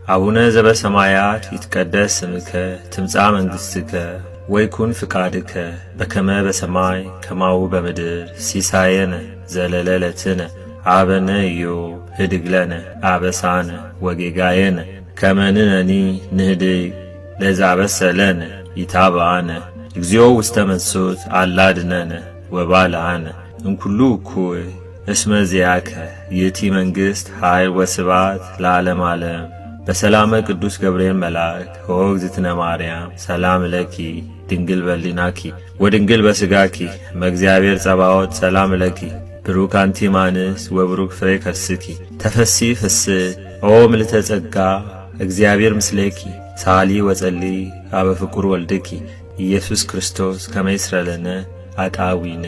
አቡነ ዘበሰማያት ይትቀደስ ስምከ ትምጻእ መንግሥትከ ወይኩን ፍቃድከ በከመ በሰማይ ከማሁ በምድር። ሲሳየነ ዘለለዕለትነ ሀበነ ዮም ህድግ ለነ አበሳነ ወጌጋየነ ከመ ንሕነኒ ንህድግ ለዘአበሰ ለነ። ኢታብአነ እግዚኦ ውስተ መንሱት አላ አድኅነነ ወባልሐነ እምኩሉ እኩይ እስመ ዚአከ ይእቲ መንግሥት ኃይል ወስብሐት ለዓለመ ዓለም። በሰላመ ቅዱስ ገብርኤል መልአክ ኦ እግዝእትነ ማርያም ሰላም ለኪ ድንግል በኅሊናኪ ወድንግል በሥጋኪ እመ እግዚአብሔር ጸባኦት ሰላም ለኪ ቡርክት አንቲ እምአንስት ወቡሩክ ፍሬ ከርስኪ። ተፈሥሒ ፍሥሕት ኦ ምልዕተ ጸጋ እግዚአብሔር ምስሌኪ ሰአሊ ወጸልዪ ኀበ ፍቁር ወልድኪ ኢየሱስ ክርስቶስ ከመ ይስረይ ለነ ኃጣውኢነ።